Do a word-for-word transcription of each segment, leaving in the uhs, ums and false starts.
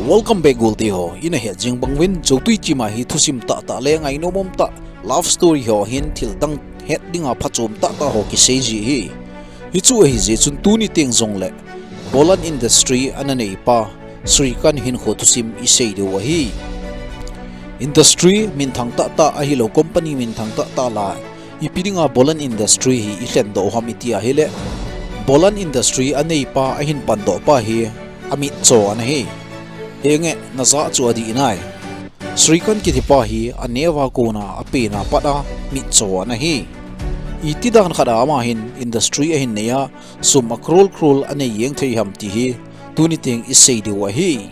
Welcome back, golte ho. Ina het jing bang uvin, Jotui Chima hi thusim tahtah le ngainom umtah love story ho hin thil dang het dinga phachom tahtah ho kisei ji hi. Hichu ahi jeh chun tuni teng jongle Bolan Industry ana neipa Srikant hinkho thusim isei diu ahi. Industry minthang tahtah ahilou company minthang tahtah lai ipi dinga Bolan Industry hi ilhen doh u ham iti ahile, Bolan Industry aneipa ahin pandoh pa hi amitcho ana hi. Henge, najah chu adih nai. Srikant kitipa hi aneo a kona apena pat a mitcho ana hi. Iti dan khat a ama hin industry ahin nei a, sum a crore crore anei jeng thei ham ti hi tuni teng isei diu ahi.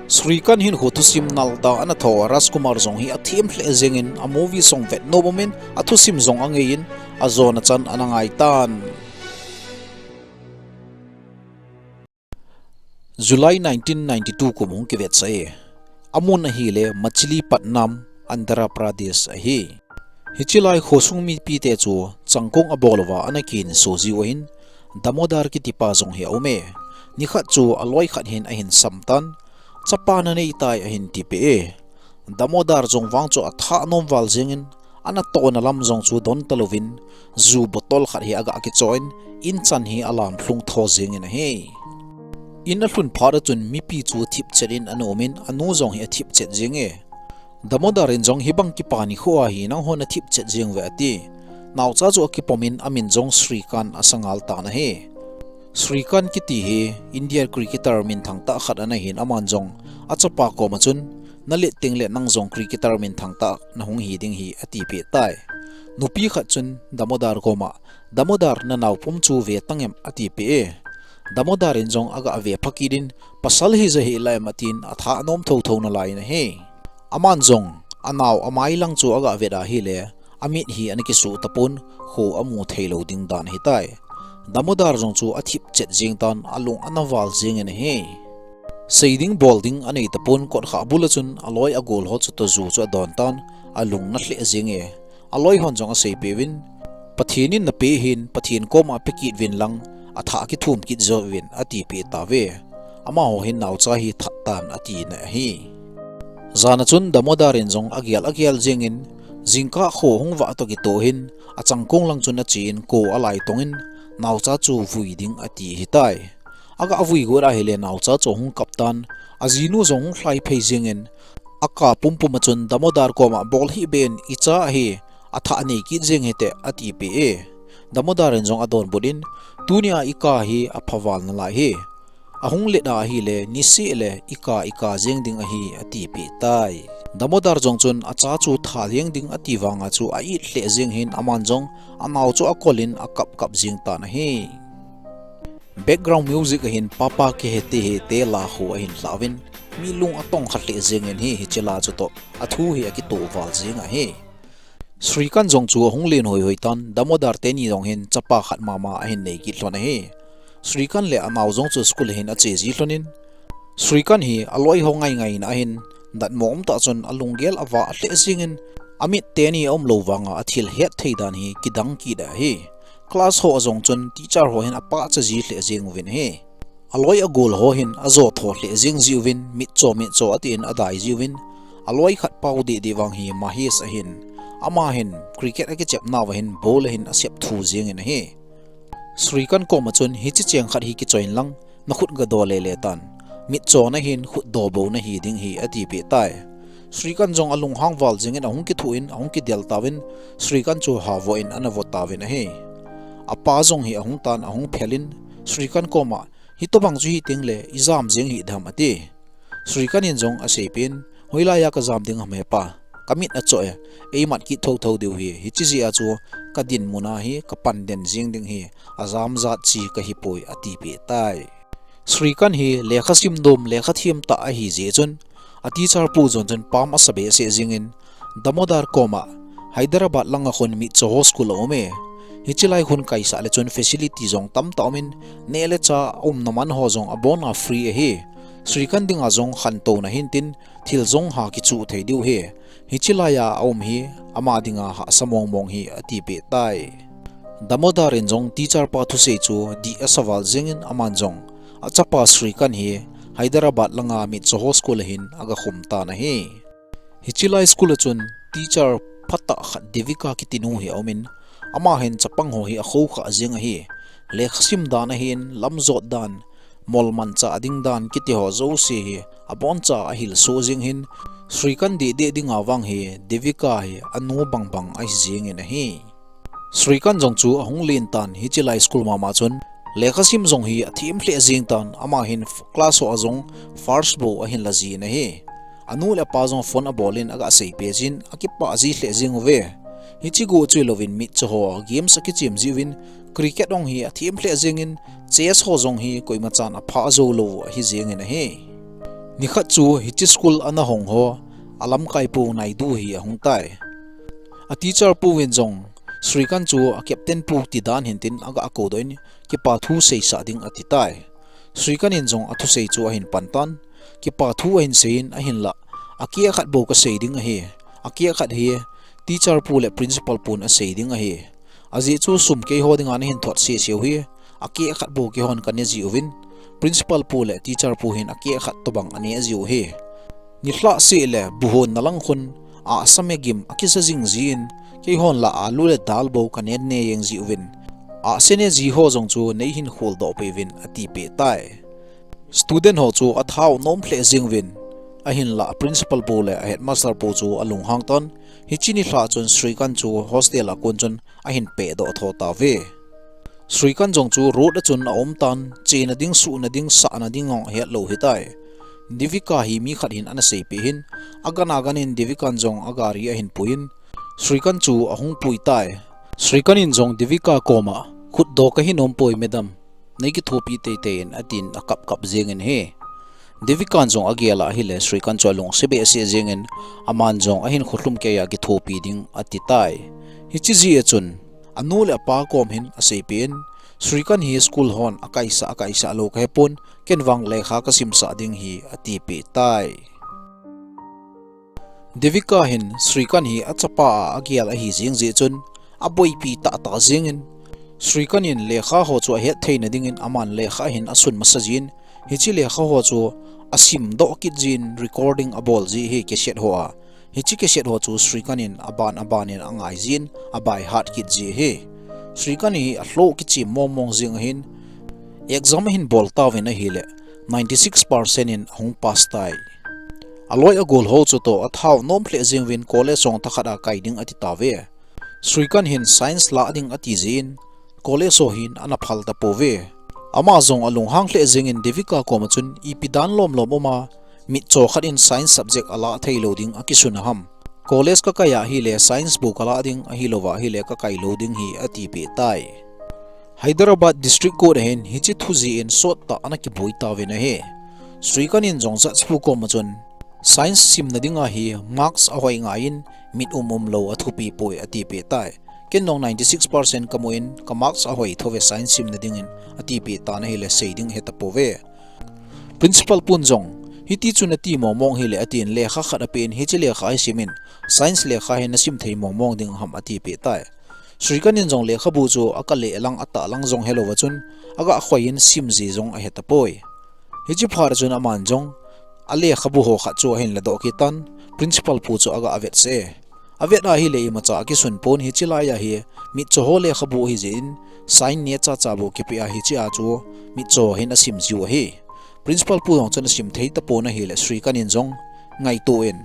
Srikant hinkho thusim nalta ana tho a Rajkumar jong hi athem lheh jengin a movie song vetnom umin athusim jong angeiyin ajona chan ana ngaitan. July nineteen ninety-two kum hung kivetsah e. Amun ahile Machilipatnam, Andhra Pradesh ahi. Hiche lai khosung mipite chu changkong abol uva ana kinso jiu ahin, Damodar kitipa jong hi aume. Nikhat chu aloi khat hin ahin samtan, chapa nanei tai ahin tipeh e. Damodar jong vang chu athah nom val jengin, anatohna lam jong chu don talouvin, ju bottle khat hi aga kichoh in, in chan hi alamlhung tho jengin ahi. In alhun phat a chun mipi chu thipchet in ana umin, anu jong hi athipchet jenge. Damodar in jong hibang kipa nikho a hi nanghon nathipchet jeng uve ati. Naocha chu akipomin amin jong Srikant asangal tan ahi. Srikant kiti hi India cricketer minthang tah khat ana hin aman jong achapa koma chun, nalet tengle nang jong cricketer minthang tah nahung hi ding hi atipeh tai. Nupi khat chun Damodar koma, Damodar, nanao pum chu ve tangem atipeh e. Damodar in jong aga ve phakit in, pasal hija hih laiem atin athah nom thotho nalai in ahi. Aman jong anao amai lang chu aga vet ahile, amit hi ana kisuh tapon, kho amu theilou ding dan ahitai. Damodar jong chu athipchet jeng tan, alung ana val jengin ahi. Sei ding bol ding anei tapon, kotkhah bul a chun aloi agol ho chutoh ju chu adon tan, alung ana lheh jenge. Aloi hon jong aseipeh uvin, Pathen in napeh hin, Pathen koma pekit uvin lang, athah kithum kit jouvin atipeh tauve. Amaho hin naocha hi that tan atina ahi. Jan a chun Damodar in jong agel agel jengin, jingkah kho hung vah toh kitoh hin, achangkong lang chun achen ko alai tongin, naocha chu vui ding ati ahitai. Aga vui got ahile naocha chu ahung kap tan, ajinu jong hung lhai phei jengin, akap pumpum a chun Damodar koma, bol hih beh in, icha ahi, athah nei kit jeng hite atipeh e. Damodar in jong adonbut in, tunia ika hi aphaval nalai hi. Ahung let ahile, niseh le ika ika jeng ding ahi atipeh tai. Damodar jong chun acha chu that jeng ding ati vanga chu a-it lheh jeng hin aman jong anao chu akol in akap kap jeng tan ahi. Background music a hin Papa Kehte Hai Tera Love Ho ahin lha uvin, mi lung atongkha lheh jengin hi, hiche la chutoh athu hi akitoh val jeng ahi. Srikant jong chu ahung len hoi hoi tan, Damodar teni jong hin chapa khat mama ahin nei kit lhon ahi. Srikant le anao jong chu school a hin ache ji lhonin, Srikant hi aloi ho ngai ngaina ahin, datmo umtah chun alunggel avah lheh jengin, amit teni aumlou vanga athil het thei dan hi kidang kit ahi. Class ho a jong chun teacher ho hin apahcha ji lheh jeng uvin ahi. Aloi agol ho hin ajo tho lheh jeng jiuvin, mitcho mitcho atin adai jiuvin, aloi khat pao deh deh vang hi Mahesh ahin, ama hin cricket akichep nauva hin ball ahin asep thu jengin ahi. Srikant koma chun, hiche cheng khat hi kichoi in lang, nakhut gado lele tan. Mitcho nahin, khutdo bou nahi ding hi atipeh tai. Srikant jong alunghang val jengin ahung kithuh in, ahung kidel tauvin, Srikant chu havoh in ana vo tauvin ahi. Apa jong hi ahung tan, ahung phel in, Srikant koma, hitobang chu hitengle ijam jeng hih dem ati. Srikant in jong aseipeh in, hoilaiya kajam ding ham hepa, kamit achoh e, eimat kit thotho diu hi, hiche jeh a chu kadinmun a hi kapan den jeng ding hi, ajam jat chi kahipoi atipeh tai. Srikant hi lekha simnom, lekha them tah ahi jeh chun, a teacher pu jong chun pam asa behseh jengin, Damodar koma, Hyderabad langa khun mitcho ho school aume. Hiche lai khun kaisah le chun facility jong tamtah aumin, neh le chah umna man ho jong abona free ahi. Srikant dinga jong khantouna hintin, thil jong ha kichuh thei diu ahi. Hiche laiya aum hi ama dinga hahsa mong mong hi atipeh tai. Damodar in jong teacher pa thusei chu dih asa val jengin aman jong achapa Srikant hi Hyderabad langa mitcho ho school a hin aga khum tan ahi. Hiche lai school a chun teacher phatah khat Devika kitinu hi aumin, ama hin chapang ho hi akhoukhah jing ahi. Lekha sim dan ahin, lamjot dan, molmanchah ding dan kiti ho jouse hi aboncha ahilsoh jing hin, Srikant deh deh dinga vang hi Devika hi anu bangbang ahi jingin ahi. Srikant jong chu ahung len tan hiche lai school mama chun, lekha sim jong hi athem lheh jing tan, ama hin class ho a jong first bou ahin la jin ahi. Anu le apa jong phone abol in aga seipeh jin, akipah ji lheh jing uve. Hiche guh chu hilouvin mitcho ho games akichem ji uvin, cricket jong hi athem lheh jingin, chess ho jong hi koimachan aphah jou lou ahi jingin ahi. Nikhat chu hiche school ana hong ho, alamkaipu Naidu hi ahung tai. A teacher pu in jong Srikant chu a captain pu ti dan hin tin aga koudoh in, kipa thu seisah ding ati tai. Srikant in jong athusei chu ahin pan tan, kipa thu ahin seiyin, ahinlah, akeh khat bou kasei ding ahi. Akeh khat hi teacher pu le principal pun asei ding ahi. Ajeh chu sum keiho dinga nahin thot sese u hi, akeh khat bou keihon kane ji uvin, principal pu le teacher pu hin akeh khat tobang ane ji u hi. Nilhah seh le buhon na lang khun, ahsa megim akisa jing jin, keihon la alu le dal bou kanen ne jeng ji uvin, ahse ne ji ho jong chu neihin kholdoh peh uvin atipeh tai. Student ho chu athao nom lheh jing uvin, ahinlah principal pu le a headmaster pu chu alunghang tan, hiche nilhah chun Srikant chu hostel a kon chun ahin pehdoh tho tauve. Srikant jong chu road a chun aum tan, chena ding, suhna ding, sahna ding jong ahet lou hitai. Devika hi mi khat hin ana seipeh hin, agan agan in Devika in jong agari ahin pui in, Srikant chu ahung pui tai. Srikant in jong Devika koma, khutdoh kahin um poi madam, nei kithopi teitei in, atin akap kap jingin ahi. Devika in jong agel a ahile Srikant chu alungse behseh jingin, aman jong ahin kholhum keiya kithopi ding ati tai. Hiche jeh a chun, anu le apa kom hin aseipeh in, Srikant hi school hon akaisah, akaisah lou kahepon, ken vang lekha kasimsah ding ahi atipeh tai. Devika hin Srikant hi achapa a agel ahi jing jeh chun, aboipi tahtah jingin, Srikant in lekha ho chu ahet theina dingin aman lekha ahin asun masa jin, hiche lekha ho chu asimdoh kit jin, recording abol ji ahi cassette ho a. Hiche cassette ho chu Srikant in aban aban in angai jin, a by heart kit ji ahi. Srikant hi alhoh kichem mong mong jing ahin, exam ahin bol tauvin ahile, ninety six percent in ahung pass tai. Aloi agol ho chutoh athao nom lheh jing uvin college jong thakhat a kai ding ati tauve. Srikant hin science lah ding ati jin, college ho hin ana phal tapouve. Ama jong alunghang lheh jingin Devika koma chun, ipi dan lom lom uma, mitcho khat in science subject alah thei lou ding akisun a ham. College kakai a ahile science bou kalah ding, ahilouva ahile kakai lou ding ahi atipeh tai. Hyderabad District Court a hin hiche thu jeh in sottah ana kiboi tauvin ahi. Srikant in jong judge pu koma chun, science simna dinga hi marks ahoi ngaiyin, mit um um lou athupi poi atipeh tai. Ken jong ninety six percent kamun, ka marks ahoi thouve science simna dingin atipeh tan ahile sei ding ahe tapouve. Principal pun jong, hiti chun ati mong mong hile atin lekha khat apeh in, hiche lekha hi simin, science lekha hi nasim thei mong mong ding ham atipeh tai. Srikant in jong lekhabu chu akaleh lang atah lang jong helouva chun, aga khoiyin sim ji jong ahe tapoi. Hiche phat a chun aman jong, alekhabu ho khat chu ahin ladoh kit tan, principal pu chu aga avetsah e. Avet a ahile imacha akisun pon, hiche lai a hi mitcho ho lekhabu ahi jeh in, sign nechacha bou kipeh a hiche a chu mitcho ho hin asim jiu ahi. Principal pu jong chun asim thei tapon ahile Srikant in jong ngaito in,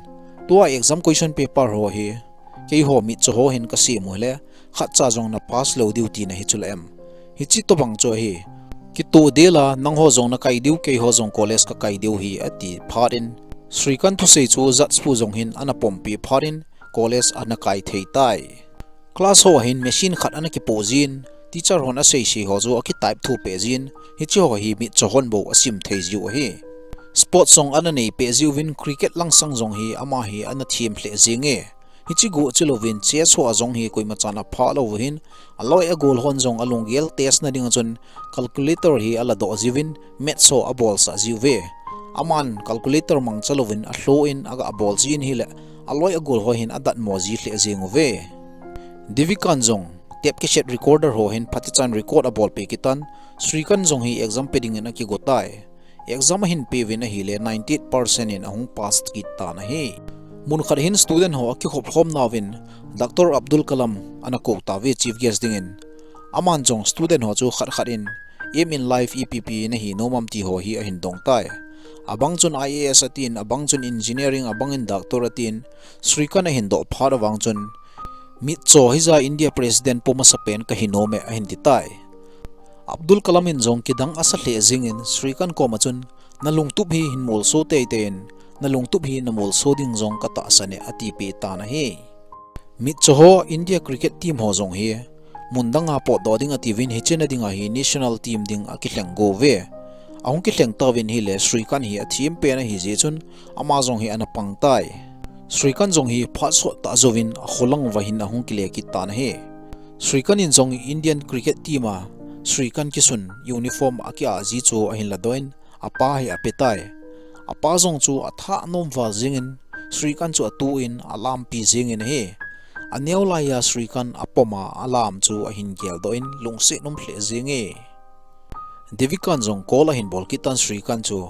tua exam question paper ho hi keiho mitcho ho hin kasem u hile, khatcha jong na pass lou diu tina hichu la em? Hiche tobang chu ahi. Kitoh dela, nangho jong nakai diu, keiho jong college kakai diu ahi, ati phat in, Srikant thusei chu judge pu jong hin ana pompi phat in, college ana kai thei tai. Class ho a hin machine khat ana kipoh jin, teacher hon aseisei ho chu akitype thupeh jin, hiche ho hi mitcho hon bou asim thei jiu ahi. Sports jong ana neipeh jiuvin, cricket langsang jong hi ama hi ana them lheh jing e. Hiche guh chilouvin chess ho a jong hi koimachan aphah lou u hin, aloi agol hon jong alunggel test na ding a chun calculator hi aladoh jiuvin, maths ho abolsah jiuve. Aman calculator mangcha louvin alhoh in aga bol jin ahile, aloi agol ho hin adatmo ji lheh jeng uve. Devika in jong tape cassette recorder ho hin phatechan record abolpeh kit tan, Srikant jong hi exam pe dingin akigo tai. Exam ahin peuvin ahile ninety-eight percent in ahung pass kit tan ahi. Mun khat hin student ho akikhop khom nauvin Doctor Abdul Kalam ana kou tauve chief guest dingin. Aman jong student ho chu khat khat in aim in life ipi ipi nahi nom am ti ho hi ahin dong tai. Abang chun I A S atin, abang chun engineering, abang in doctor atin, Srikanth ahin doh phat avang chun, mitcho hija India President po masapen kahi nom e ahin ti tai. Abdul Kalam in jong kidang asa lheh jingin Srikanth koma chun, na lungtup hi hin molso teitei in, na lungtup hi na molso ding jong katahsan e ati peh tan ahi. Mitcho ho India cricket team ho jong hi mun danga potdoh ding atiuvin hiche na dinga hi national team ding akilheng gou ve. Ahung kilheng tauvin hile Srikanth hi athem pen ahi jeh chun ama jong hi ana pang tai. Srikanth jong hi phat sot tah jouvin akholang uva hin ahung kile kit tan ahi. Srikanth in jong Indian cricket team a Srikanth kisun uniform aki-ah ji chu ahin ladoh in apa hi ape tai. Apa jong chu athah nom val jingin Srikanth chu atuh in alampi jingin ahi. Aneo laiya Srikanth apom a alam chu ahin geldoh in lungset um lheh jinge. Devikan jong call ahin bol kit tan Srikanth chu,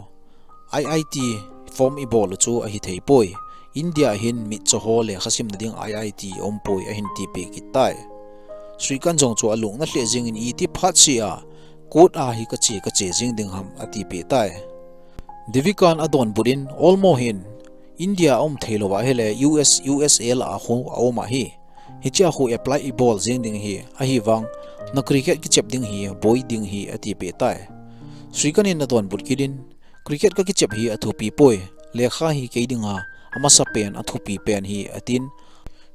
I I T form ibol u chu ahithei poi. India hin mitcho ho lekha simna ding I I T aumpoi ahin tipeh kit tai. Srikanth jong chu alungna lheh jingin iti phat seh a court a hi kache kache jing ding ham ati peh tai. Devikan adonbut in, olmo hin India aum thei louva ahile U S, U S A lah a khu aum ahi. Hichea khu apply ibol jing ding ahi, ahivang na cricket kichep ding hi boi ding ahi ati peh tai. Srikanth in adonbut kit in, cricket kakichep hi athupi poi, lekha hi kei dinga amasapen athupi pen ahi atin.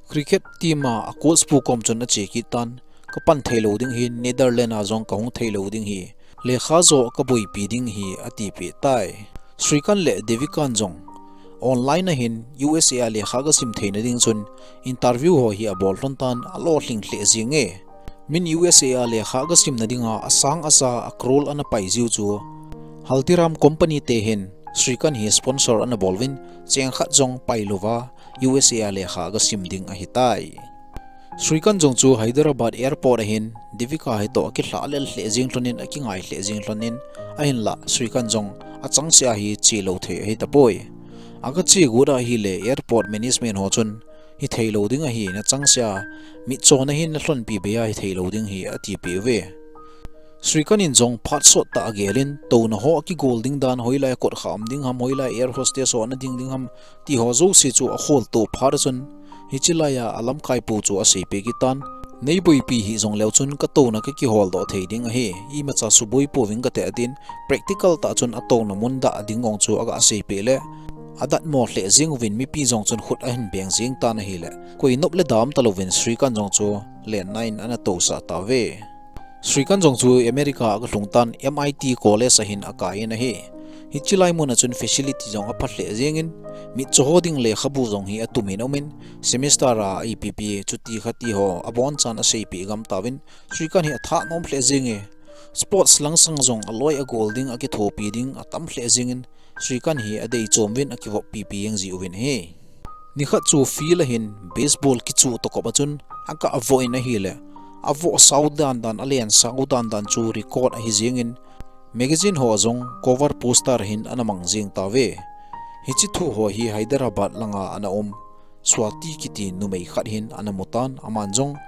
Cricket team a coach pu kom chun ache kit tan, kapan thei lou ding ahi, Netherlands a jong kahung thei lou ding ahi, lekha joh kaboipi ding ahi ati peh tai. Srikanth le Devikan jong online a hin U S A a lekha gasim theina ding chun interview ho hi abol lhon tan, alolhing lheh jinge. Min U S A a lekha gasimna dinga asang asa a crore ana pai jiu chu Haldiram company te hin Srikanth hi sponsor ana bol uvin cheng khat jong pai louva U S A a lekha gasim ding ahitai. Srikanth jong chu Hyderabad airport a hin Devika hi toh akilhah lel lheh jing lhon in, akingai lheh jing lhon in, ahinlah Srikanth jong achangseh a hi che lou thei ahi tapoi. Aga che got ahile airport management ho chun hithei lou ding ahi, nachangseh a mitcho na hin nalhonpi bei a hithei lou ding ahi ati peh uve. Srikanth in jong phat sot tah agel in, touna ho akigol ding dan, hoilai a kot kham ding ham, hoilai a air hostess ho ana ding ding ham, ti ho jouse chu akholtoh phat a chun, hiche laiya alamkai pu chu aseipeh kit tan, nei boipi hih jong leu chun katouna kakihol doh thei ding ahi, imacha suboi pouving kate atin, practical tah chun atouna mun dah ding ong chu aga seipeh le, adatmo lheh jing uvin mipi jong chun khut ahin beng jing tan ahile, koi nop le dam talouvin Srikanth jong chu lenna in ana tousah tauve. Srikanth jong chu America aga lhung tan M I T College a hin akai in ahi. Hiche lai mun a chun facility jong apha lheh jeng in, mitcho ho ding lekhabu jong hi atum in aum in, semester a ipi ipi chuti khati ho abonchan aseipeh gam tauvin, Srikanth hi athah nom lheh jenge. Sports langsang jong aloi agol ding, akithopi ding atam lheh jeng in, Srikanth hi adei chom uvin akivop pipi jeng jiuvin ahi. Nikhat chu field a hin baseball kichuh tokop a chun aga voh in ahile, avoh sao dan dan, alen sao dan dan chu record ahi jeng in, magazine ho a jong cover poster a hin ana mang jeng tauve. Hiche thu ho hi Hyderabad langa ana um Swati kiti numei khat hin ana mu tan, aman jong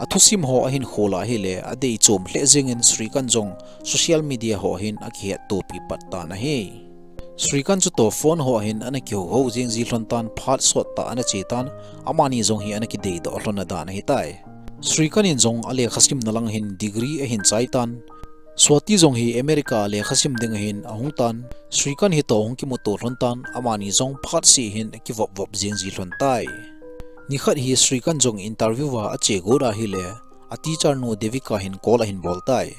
athusim ho ahin khol a ahile, adei chom lheh jeng in Srikanth jong social media ho a hin akihettopi pat tan ahi. Srikanth chu toh phone ho a hin ana kihouhou jeng ji lhon tan, phat sot tah ana che tan, amani jong hi ana kideidoh lhon na dan ahitai. Srikanth in jong alekha simna lang hin degree ahin chai tan, Swati jong hi America a lekha sim ding a hin ahung tan, Srikanth hi toh hung kimuto lhon tan, amani jong phat seh hin akivop vop jeng ji lhon tai. Nikhat hi Srikanth jong interview a ache got ahile, a teacher nu Devika hin call ahin bol tai.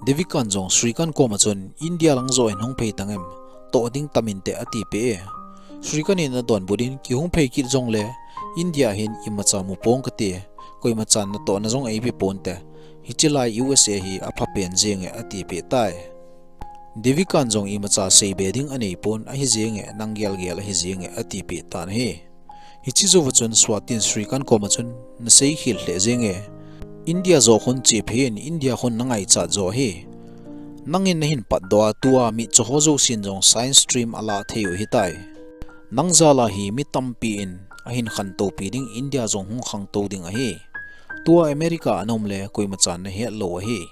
Devika in jong Srikanth kom a chun, India lang joh in hung phei tang em, toh ding tam inte ati peh e. Srikanth in adonbut in, kihung phei kit jongle, India a hin imacha mu pong kate, koimachan natohna jong eipe ponte, hiche lai U S A hi apha pen jenge ati peh tai. Devika in jong imacha seibe ding anei pon, ahi jenge, nang gelgel ahi jenge ati peh tan ahi. Hiche jouva chun Swati in Srikanth kom a chun, nasei khel lheh jenge. India joh khun che phei in, India khun nangaichat joh ahi. Nangin nahin patdoh a, tua mitcho ho jousen jong science stream ala thei u hitai. Nang jal a hi mi tampi in ahin khantou pi ding, India jong hung khangtou ding ahi. Tua America a na um le koima chan nahet lou ahi.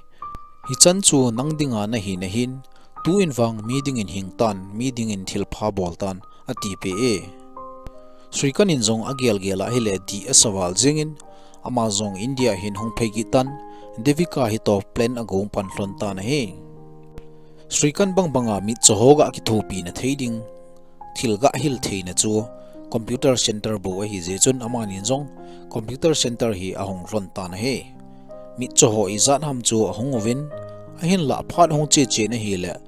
Hichan chu nang dinga nahi nahin, tu in vang mi dingin hing tan, mi dingin thilpha bol tan, ati peh e. Srikanth in jong agel gel a hile dih asa val jingin, ama jong India hin hung phei kit tan, Devika hi toh plane a gong pan lhon tan ahi. Srikanth bang banga mitcho ho ga kithopi na thei ding, thil ga hil theina chu computer center bou ahi jeh chun amani jong computer center hi ahung lhon tan ahi. Mitcho ho ijat ham chu ahung uvin, ahinlah phat hung che che na hile,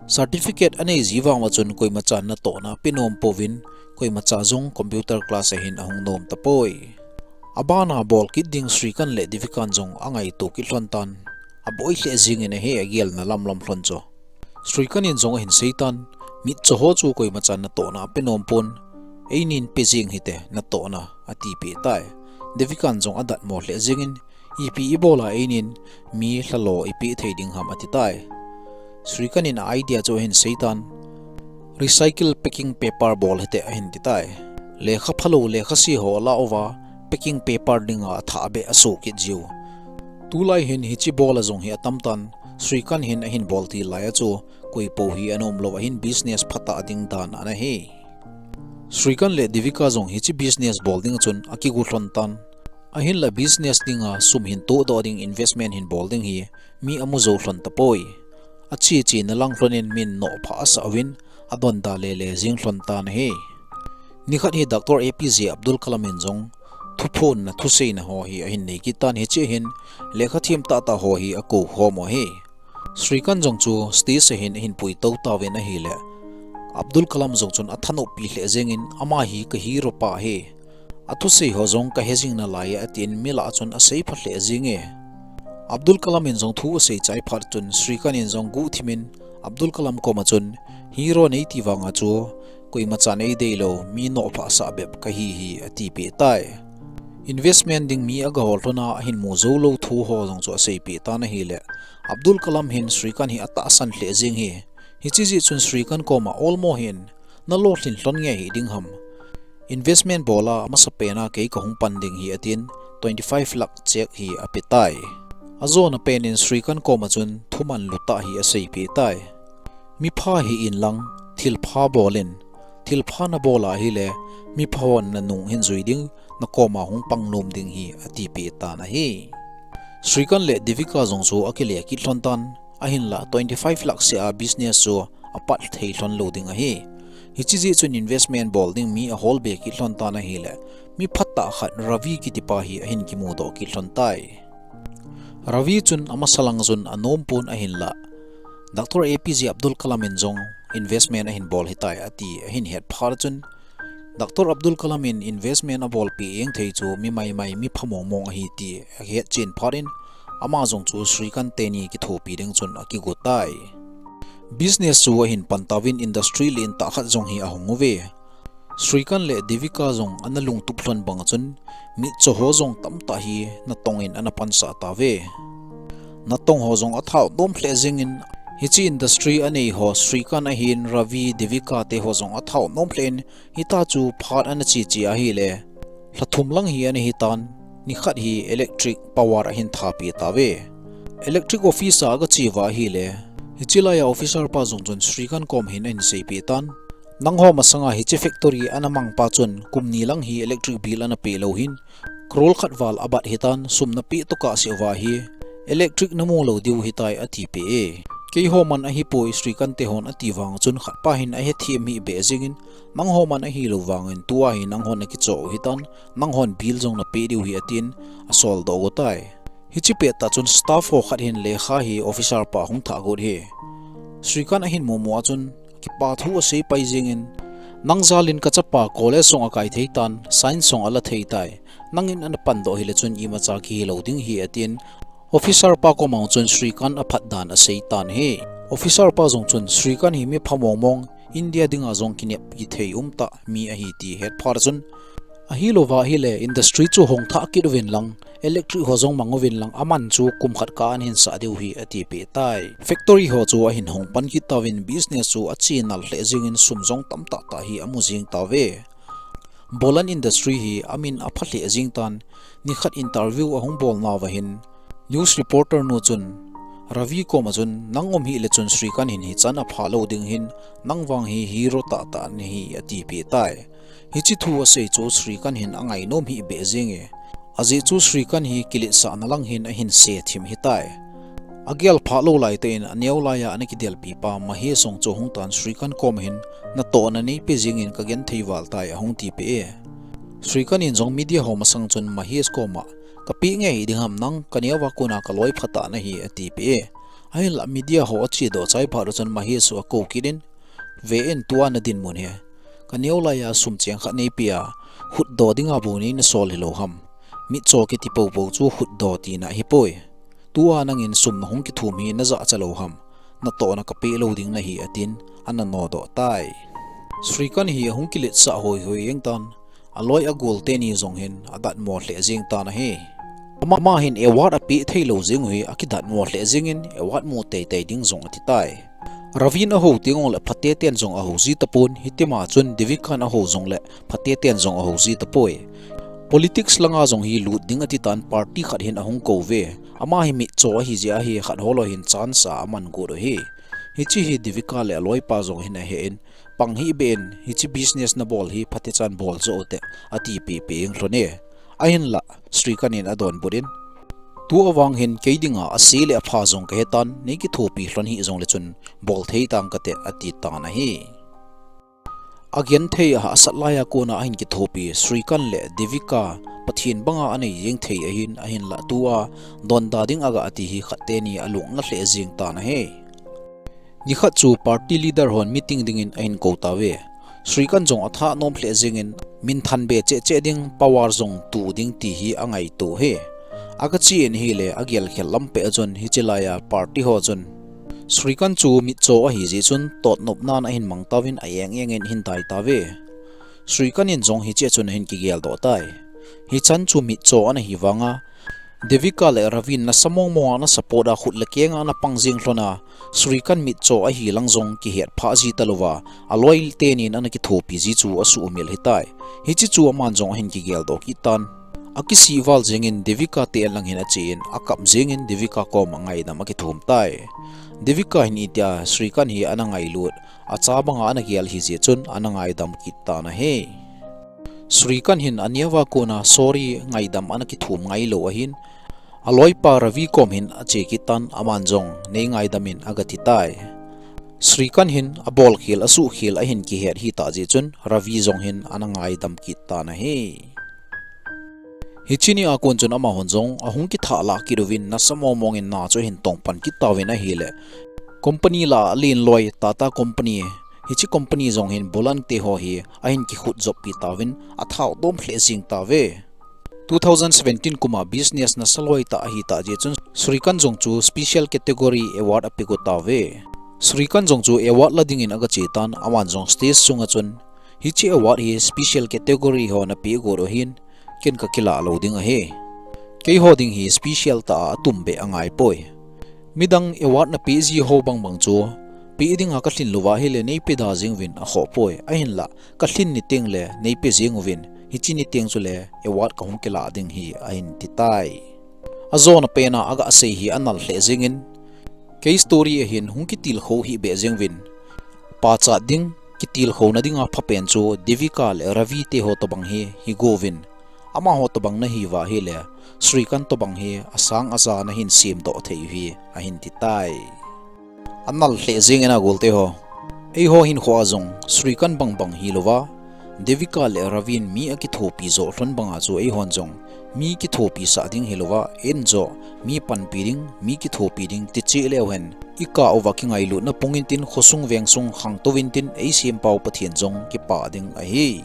certificate anei ji vang uva chun koima chan natohna ape nom pouvin, koima cha jong computer class a hin ahung nom tapoi. Abana bol kit ding Srikanth le Devikan jong angaito kit lhon tan, aboi lheh jingin ahi agelna lamlam lhon chu. Srikanth in jong ahin sei tan, mitcho ho chu koima chan natohna ape nom pon, einin pe jing hite natohna, ati peh tai. Devikan jong adatmo lheh jingin, ipi ibol a einin mi lhalo ipeh thei ding ham ati tai. Srikanth in a idea chu ahin sei tan, recycle packing paper bol hite ahin ti tai. Lekha phalou, lekha se ho ala uva, packing paper dinga athah beh asoh kit jiu. Tulai hin hiche bol a jong hi atam tan, Srikanth hin ahin bol til lai a chu, koipo hi ana um lou ahin business phatah ding dan ana hi. Srikanth le Devika jong hiche business bol ding chun akigu lhon tan. Ahinlah business dinga sum hin tohdoh ding, investment hin bol ding hi mi amu jou lhon tapoi. Ache che na lang lhonin min nohphah asah uvin, adonda lele jing lhon tan ahi. Nikhat hi Doctor A P J Abdul Kalam in jong thuphonna, thuseina ho hi ahin nei kit tan, hiche hin lekha them tahtah ho hi akou khom u ahi. Srikanth jong chu stage a hin ahin pui tou tauvin ahile, Abdul Kalam jong chun athanop pi lheh jingin, ama hi ka hero pa ahi. Athusei ho jong kahe jing nalai e, atin mi lah a chun asei phat lheh jing e. Abdul Kalam in jong thu asei chai phat chun Srikanth in jong guhthimin Abdul Kalam koma chun, hero neiti vanga chu koima chan eidei lou, mi nohphah sah bep kahi hi, ati peh tai. Investment ding mi agahol lhon a ahin mu jou lou thu ho jong chu asei peh tan ahile, Abdul Kalam hin Srikanth hi atahsan lheh jing hi. Hiche jeh chun Srikanth koma, olmo hin nalolhin lhon nge hiding ham? Investment bol a amasapen a kei kahung pan ding hi, atin twenty five lakh cheque hi ape tai. Ajona pen in Srikanth koma chun thuman lutah hi asei peh tai. Mipha hi inlang, thilpha bol in, thilpha nabol a ahile, mipha hon nanung hin jui ding, nakoma hung pang nom ding hi, ati peh tan ahi. Srikanth le Devika jong chu akile kit lhon tan, ahinlah twenty five lakh seh a business chu apat thei lhon lou ding ahi. Hiche jeh chun investment bol ding mi ahol be kit lhon tan ahile, mi phatah khat Ravi kitipa hi ahin kimudoh kit lhon tai. Ravi chun amasa lang chun anom pon ahinlah, Doctor A P J Abdul Kalam in jong investment ahin bol hitai ati ahin het phat chun, Doctor Abdul Kalam in investment abolpeh jeng thei chu mi maimai, mi pha mongmong ahi ti ahet chen phat in, ama jong chu Srikanth teni kithopi ding chun akigo tai. Business chu ahin pan tauvin, industry lentah khat jong hi ahung uve. Srikanth le Devika jong ana lungtup lhon bang chun, mitcho ho jong tamtah hi natong in ana pansah tauve. Natong ho jong athao nom lheh jingin, hiche industry anei ho Srikanth ahin, Ravi, Devika te ho jong athao nom lheh in, hita chu phat ana che che ahile, lha thum lang hi ana hitan, nikhat hi electric power ahin thapeh tauve. Electric office a aga che uva ahile, hiche laiya officer pa jong chun Srikanth kom hin ahin seipeh tan, nangho masanga hiche factory ana mang pa chun kum ni lang hi electric bill ana peh lou hin, crore khat val abat hitan, sum napeh tokah seh uva hi electric namu lou diu hitai, atipeh e. Keiho man ahipoi, Srikanth te hon ati vang chun khat pa hin ahethem hih beh jingin, nangho man ahilou vangin tua hi nanghon nakichoh u hitan, nanghon bill jong napeh diu hi, atin asoldoh u tai. Hiche pettah chun staff ho khat hin lekha hi officer pa hung thah got hi. Srikanth ahin mumu a chun kipa thu asei pai jingin, nang jalin kachapa college jong akai thei tan, science jong ala thei tai. Nangin ana pandoh hile chun imacha kihilou ding hi, atin officer pa koma chun Srikanth aphat dan asei tan ahi. Officer pa jong chun Srikanth hi mi pha mongmong, India dinga jong kineppi thei umtah mi ahi ti het phat chun, Ahilouva ahile industry chu hong thah kit uvin lang, electric ho jong mang uvin lang, aman chu kum khat kah a ahin sah diu ahi atipeh tai. Factory ho chu ahin hong pan kit tauvin, business chu ache nal lheh jengin, sum jong tamtah tah hi amu jeng tauve. Bolan industry hi amin apha lheh jeng tan, nikhat interview ahung bol nauva hin, news reporter nu chun Ravi koma chun, nang um hih le chun Srikant hin hichan aphah lou ding ahin, nang vang hi hero tahtah nahi atipeh tai. Hiche thu asei chu Srikant hin angainom hih beh jenge. Ajeh chu Srikant hi kiletsahna lang hin ahin se thim ahitai. Agel phah lou laitah in aneo laiya ana kidelpi pa Mahesh jong chu ahung tan, Srikant koma hin, natohna neipe jengin kagenthei val tai, ahung tipeh e. Srikant in jong media ho masang chun Mahesh koma, kapeh nge hiding ham, nang kaneo a kona kaloi phatah nahi atipeh e. Ahinlah media ho ache doh chai phat uchun Mahesh chu akou kit in, ve in tua nadinmun hi, kaneo laiya sum cheng khat neipe a, hutdoh dinga bou neina sol hilou ham. Mitcho kiti poupou chu hutdoh tina ahipoi. Tua nangin sum nahung kithum hi najahcha lou ham. Natohna kapeh lou ding nahi atin, ana nodoh tai. Srikant hi ahung kiletsah hoihoi jeng tan, aloi agol teni jong hin adatmo lheh jeng tan ahi. Ama, ama hin award apeh theilou jeng u hi akidatmo lheh jengin, award mu teitei ding jong ati tai. Ravin ahou teng uleh phate ten jong ahou ji tapon, hitima chun Devika in ahou jongleh phate ten jong ahou ji tapoi. Politics langa jong hi lut ding ati tan, party khat hin ahung kouve. Ama hi mitcho ahi jeh ahi, khat ho loi hin chance a aman got u ahi. Hiche hi Devika le aloipa jong hin ahe in, pang hih beh in, hiche business nabol hi phatechan bol joh ute, atipeh peh jeng lhon e. Ahinlah Srikant in adonbut in, tua vang hin kei dinga ase le apha jong kahe tan, nei kithopi lhon hih jongle chun bol thei tang kate, ati tan ahi. Agenthei ahahsat laiya kona ahin kithopi Srikant le Devika Pathen banga anei jeng thei ahin, ahinlah tua donda ding aga ati hi khat teni alung ana lheh jeng tan ahi. Nikhat chu party leader hon meeting dingin ahin kou tauve. Srikant jong athah nom lheh jengin, minthan be cheh cheh ding, power jong tuh ding ti hi angaito e. Aga che in ahile agelkhel lam peh a chun hiche laiya party ho chun Srikant chu mitcho ahi jeh chun totnopnan ahin mang tauvin, a-eng engin ahin dai tauve. Srikant in jong hiche a chun ahin kigel doh tai. Hichan chu mitcho ana hi vanga, Devika le Ravin nasa mong monga ana support a, khut le kenga ana pang jeng lhon a, Srikant mitcho ahi lang jong kihet phah ji talouva, aloi tenin ana kithopi ji chu asuhmil ahitai. Hiche chu aman jong ahin kigel doh kit tan. Akisih val jengin Devika te in lang hin ache in, akap jengin Devika koma ngaidam akithum tai. Devika hin itia Srikant hi ana ngailut, acha banga ana gel ahi jeh chun ana ngaidam kit tan ahi. Srikant hin aneo a kona sorry, ngaidam ana kithum ngailou ahin, aloipa Ravi kom hin ache kit tan, aman jong nei ngaidam in aga ti tai. Srikant hin abolkhel asuhkhel ahin kihet ahitah jeh chun Ravi jong hin ana ngaidam kit tan ahi. Hiche nia kon chun amahon jong ahung kithah lah kit uvin, nasa mong mongin na chu ahin tong pan kit tauvin ahile, company lah a alen loi Tata Company, hiche company jong hin Bolan te ho hi ahin kikhut joppi tauvin, athao dom lheh jeng tauve. Two thousand seventeen kuma business nasa loi tah ahitah jeh chun Srikant jong chu special category award ape got tauve. Srikant jong chu award la dingin aga che tan, aman jong stage sunga chun, hiche award hi special category hon ape got u ahin, ken kakilah lou ding ahi. Keiho ding hi special tah a atumbeh angaipoi. Midang award napeh ji ho bangbang chu, peh dinga kalhin louva ahile neipe da jeng uvin akhoh poi, ahinlah kalhin niteng le neipe jeng uvin, hiche niteng chule award kahung kilah ding ahi, ahin ti tai. Ajona pena aga sei hi anal lheh jengin, kei story a hin hung kitilkhou hih beh jeng uvin, pachat ding, kitilkhouna dinga phapen chu Devika le Ravi te ho tobang hi higouvin, amaho tobang nahiuva ahile Srikant tobang hi asang aja nahin semdoh thei u ahi, ahin ti tai. Anal lheh jengin a golte ho, eiho hinkhoa jong Srikant bangbang hilouva, Devika le Ravin mi akithopi joh lhon banga chu eihon jong mi kithopisah ding hilouva, eijoh mi panpi ding, mi kithopi ding ticheh leuhen, ikah uva kingailutna pung intin, khosung vengsung khangtou intin, eisempau Pathen jong kipah ding ahi.